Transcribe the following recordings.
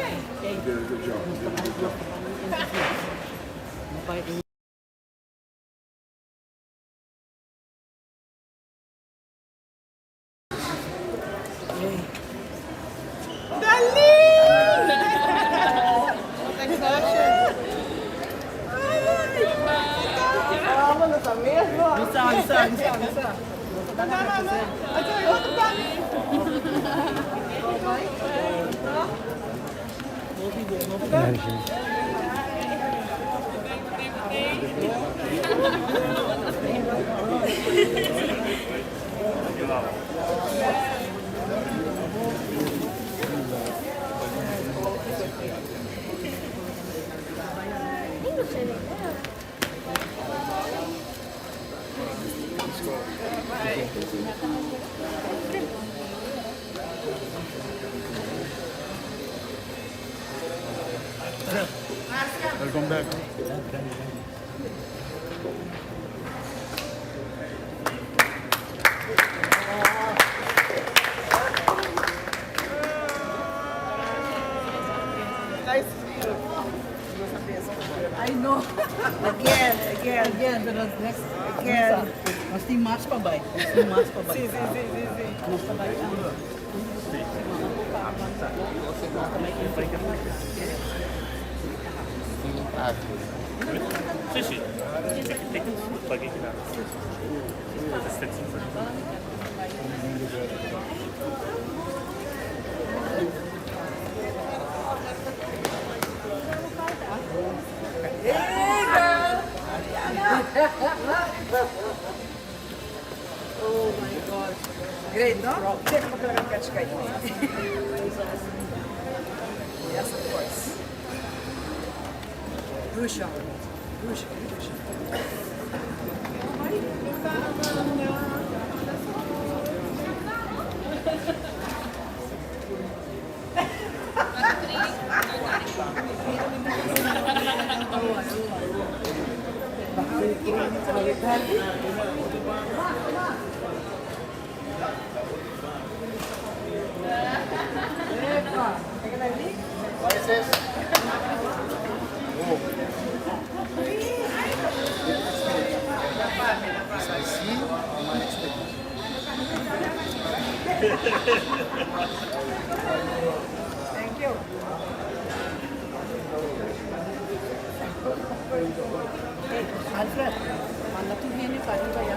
You did a good job. You did a good job. Welcome back. Nice to see you. I know. Again, again. Again, pero next. Again. Nos tin mas pa bai. Nos tin mas pa bai. Si, si, si, si, si. Nos ta bai. Sí, sí. Tickets, pag gedaan. Dat is dit. Hey, girl! Oh my God. Great, no? Check pa talaga catch kayo. Yes, of course. Rusha. Rusha. Rusha. Spicy, unexpected. Thank you. Hey, Alfred, manda tu viene para arriba ya.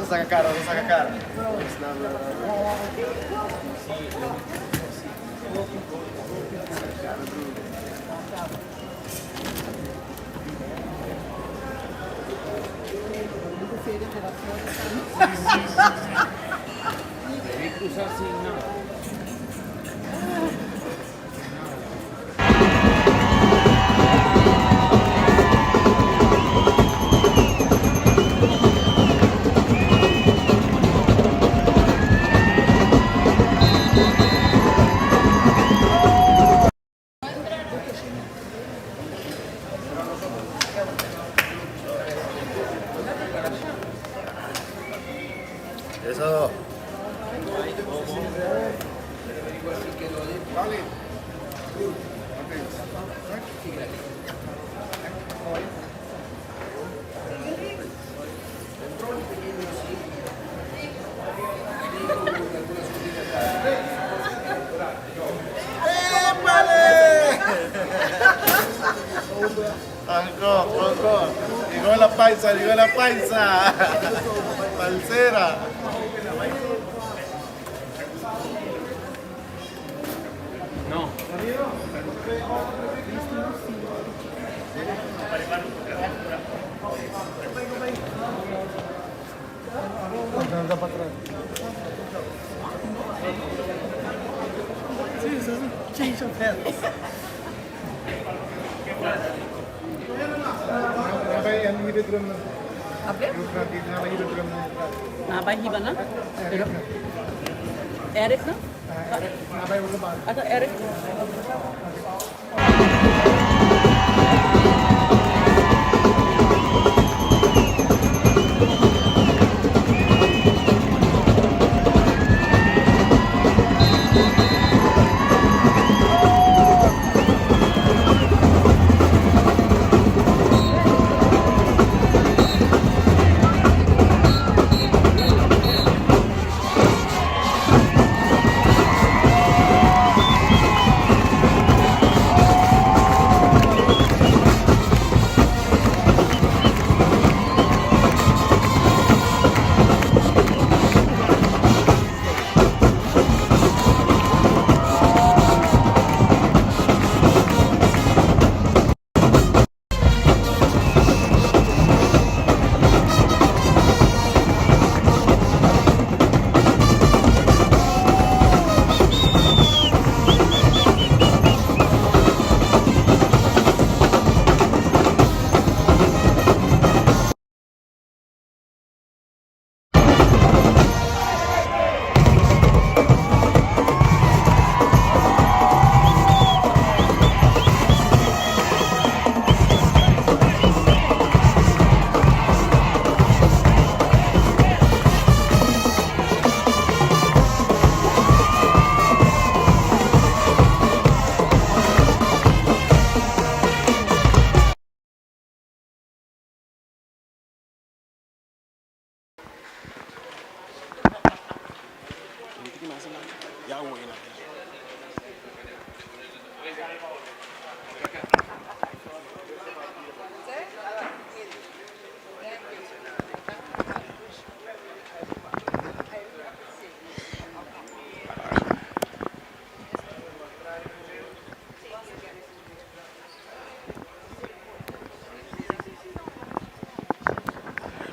Saka kara, saka kara. Eso. Anco, anco. Llegó la paisa, llegó la paisa. Palcera. No. Nan bai hiba nan, pero Eric no? Ata Eric.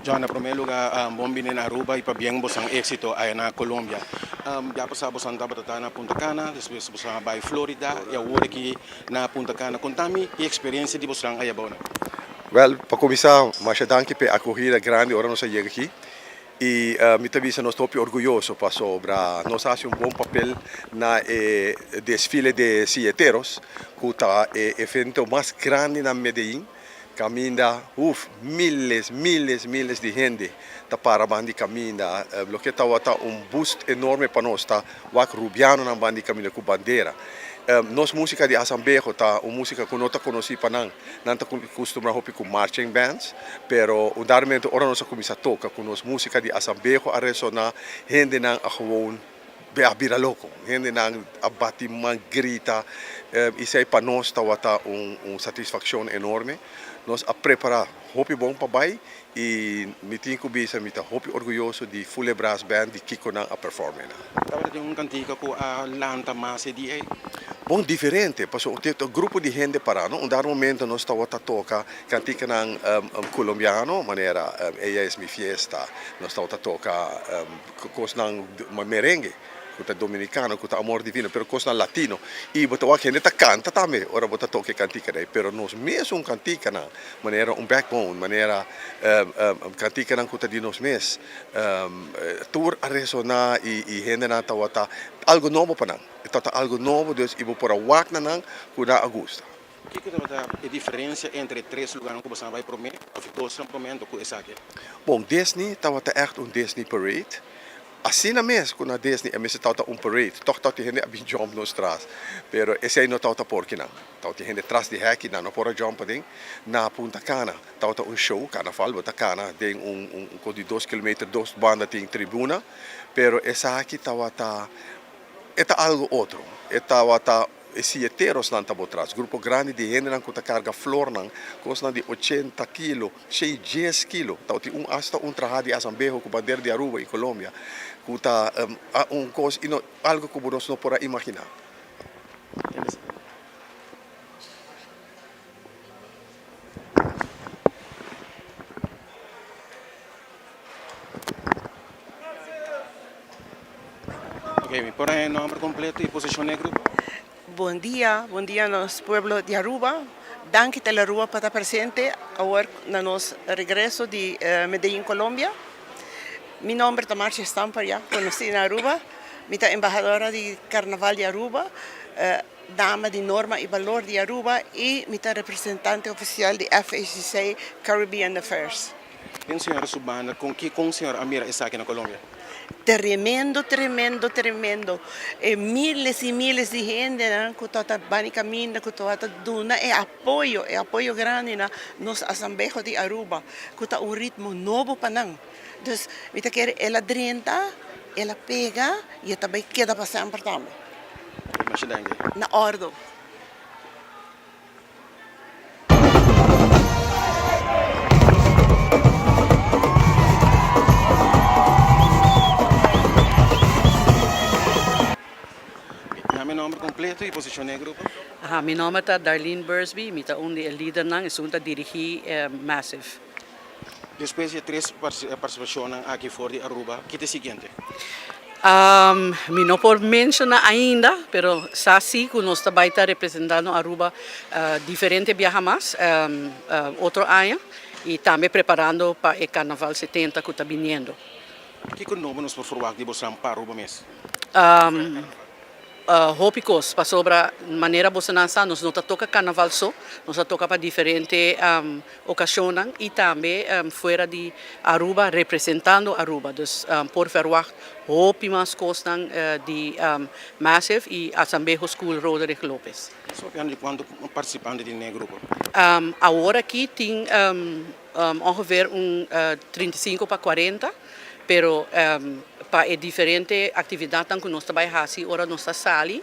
John, na prome luga bon bini na Aruba y pabien bosan exito aya na Colombia. Ya pasa bosan tabata ta na Punta Cana, despues bosan a bay Florida y awor aki na Punta Cana. Contami e experiencia di bosan aya bou nan. Wel, pa cuminsa, masha danki p'e acogida grandi ora nos a yega aki. Y mi ta bisa nos ta hopi orguyoso pasobra nos a haci un bon papel na e desfile de silleteros cu ta e evento mas grandi na Medellin caminda uf miles miles miles di hende ta para banda di caminda. Loke tawata un boost enorme pa nos ta wak rubianonan banda di caminda cu bandera. Nos musica di Asambeho ta un musica cu no ta conoci pa nan. Nan ta custumbra hopi cu marching bands, pero un dado momento ora nos a cuminsa toca cu nos musica di Asambeho a resona, hendenan a gewoon a bira loco. Hendenan a bati man, grita, y esey pa nos tawata un satisfaccion enorme. Nos a prepara hopi bon pa bay. Y mi tin cu bisa mi ta hopi orguyoso di Fule Brass Band di kico nan a perform eynan. Tabata tin un cantica cu a lanta mas e dia ey? Bon diferente, pasobra tin un grupo di hende para no. Un dado momento nos tabata toca canticanan Colombiano manera Ella es mi fiesta, nos tabata toca cosnan merengue. Ku ta dominikano, ku ta amor divino, pero kosnan latino. I bo ta wak hende ta kanta tambe ora bo ta toka e kantikanan ei. Pero nos mesun kantikanan, manera un backbone, manera kantikanan ku ta di nos mes, tur a resoná i hendenan tabata algu nobo pa nan. E tabata algu nobo, dus i bo por a wak na nan ku nan a gusta. Kiko tabata e diferensia entre e tres lugarnan ku boso a bai promé, òf e dosnan promé anto ku esaki? Bon, Disney tabata ègt un Disney parade. Asina mes ku na Disney e mester tabata un parade, tòg tabatin hende a bin jump nos tras. Pero esei no tabata por kinan. Tabatin hende tras di hèki, nan no por a jump aden. Na Punta Cana tabata un show, karnaval, bo ta kana den un un kos di dos kilometer, dos banda tin tribuna. Pero esaki tabata, e ta algu otro. E tabata. E sieterosnan ta bo tras. Grupo grandi di hendenan ku ta karga flornan, kosnan di ochenta kilo, shei dies kilo. Tabatin un asta un traha di Asambeho ku bandera di Aruba i Colombia ku ta un kos i no algu ku bo nos no por a imaginá. Ok, mi por haña e nomber completo y posicion den e grupo? Bon dia, bon dia nos pueblo di Aruba. Danki Tele Aruba pa ta presente awor na nos regreso di Medellin, Colombia. Mi nomber ta Marcia Stamper, ya conoci na Aruba. Mi ta embahadora di Carnaval di Aruba, dama di norma y balor di Aruba y mi ta representante oficial di FACC Caribbean Affairs. Den señora su banda, con ki con señora a mira esaki na Colombia? Tremendo, tremendo, tremendo. E miles y miles di hendenan cu tabata bani caminda, cu tabata duna e apoyo, e apoyo grandi na nos Asambeho di Aruba, cu ta un ritmo nobo pa nan. Dus mi ta kere el a drenta, el a pega y e ta bay keda pa semper tambe. Masha danki. Na ordo. Na mi nomber completo y posicion den e grupo? Aha, mi nomber ta Darlene Bursby, mi ta un di e lidernan, esun ta dirigi Massive. Despues di e tres participacionnan aki for di Aruba, ki ta e siguiente? Mi no por menciona ainda, pero sa si cu nos ta bay ta representando Aruba diferente biaha mas otro aña y tambe preparando pa e Carnaval 70 cu ta biniendo. Kico nobo nos por verwagt di bosan pa Aruba mes? Hopi kos, pasobra manera bosonan sa nos no ta toka karnaval so, nos ta toka pa diferente okashonnan i tambe fuera di Aruba representando Aruba. Dus por verwagt hopi mas kosnan di Massive i Asambeho School Roderick Lopez. Nos papiando di kuantu partisipante tin den e grupo? Awor aki tin ongeveer un 35 pa 40, pero pa e diferente actividadnan cu nos ta bay haci ora nos ta sali,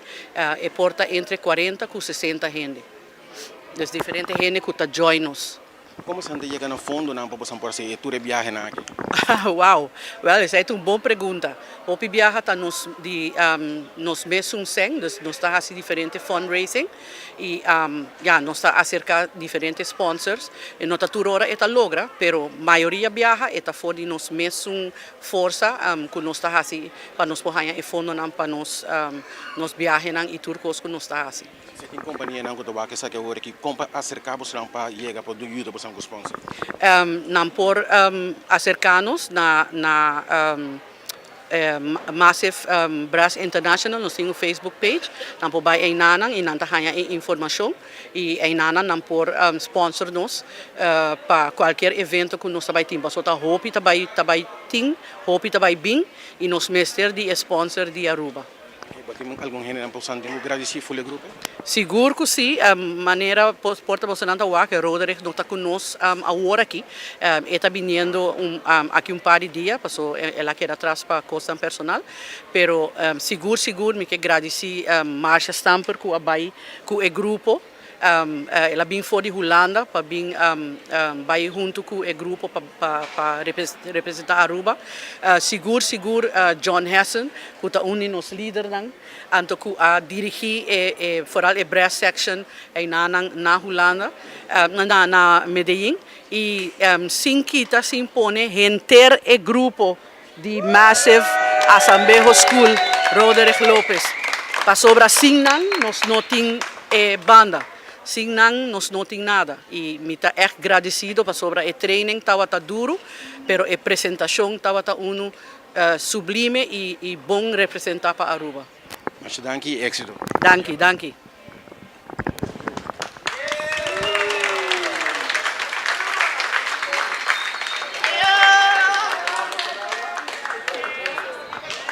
e por ta entre 40 cu 60 hende. Dus diferente hende cu ta join nos. Como esnan ta yega na fondonan pa bosan por haci e tur e biahenan aki? Wow! Wel, esey ta un bon pregunta. Hopi biaha ta nos di nos mesun cen, dus nos ta haci diferente fundraising. Y ya, nos ta acerca diferente sponsors. E no ta tur ora e ta logra, pero mayoria biaha e ta for di nos mesun forsa cu nos ta haci pa nos por haña e fondonan pa nos nos biahenan y tur cos cu nos ta haci. Si tin companianan cu ta wak esaki awor aki, con pa acerca bosonan pa yega pa yuda bosonan cu sponsor? Nan por acerca nos na na. Massive Brass International nos tin un Facebook page, nan por bai einanan y nan ta haña e informacion y einanan nan por sponsor nos pa cualkier evento cu nos ta bai tin pasobra ta hopi ta bai ta bai tin, hopi ta bai bin y nos mester di e sponsor di Aruba. Bo tin algun hendenan por san tin ku gradisí ful e grupo? Sigur ku sí. Manera por ta bosonan ta wak, Roderich no ta ku nos awor aki. E ta biniendo un aki un par di dia paso el a keda atras pa kosnan personal. Pero sigur sigur mi ke gradisí Marsha Stamper ku a bai ku e grupo. El a bin for di Hulanda pa bin bay hunto cu e grupo pa representa Aruba. Sigur sigur John Hessen, cu ta un di nos lidernan, anto cu a dirigi e vooral e brass section eynan na Hulanda, na Medellin, y sin kita sin pone henter e grupo di Massive Asambeho School Roderick Lopez. Pasobra sin nan nos no tin e banda. Sin nan nos no tin nada. Y mi ta echt agradecido pasobra e training tawata duro, pero e presentacion tawata uno sublime y bon representa pa Aruba. Masha danki, exito. Danki, danki.